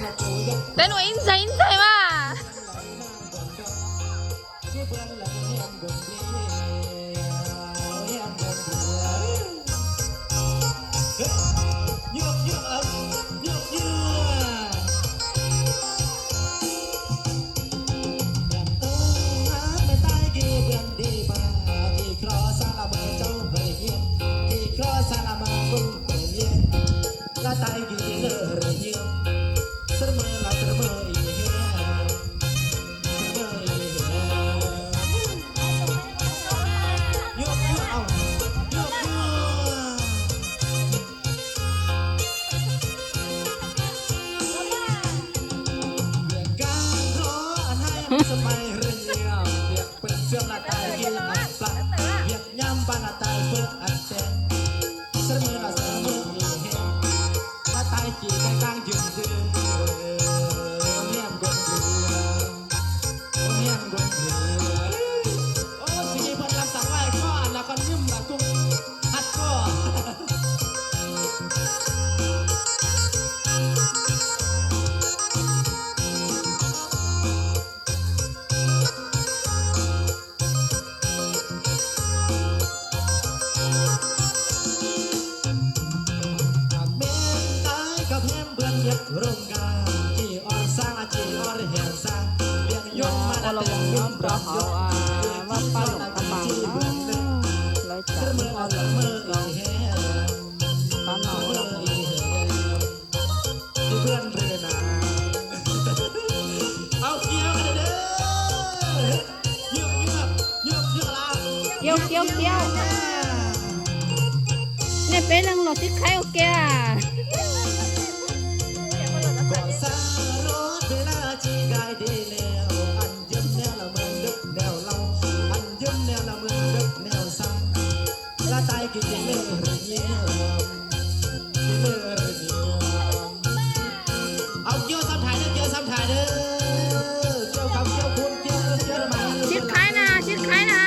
Peb mus ib ntxaig ib ntxaig mas. Ua los mus nyob rau hauv vaj paj loos kab pas no, lawv tseem ua lawv pab no ua los mus Kiau, kiau, kiau. Nej peb leeg los sib qhaib ua ke. Sib qhaib na, sib qhaib na.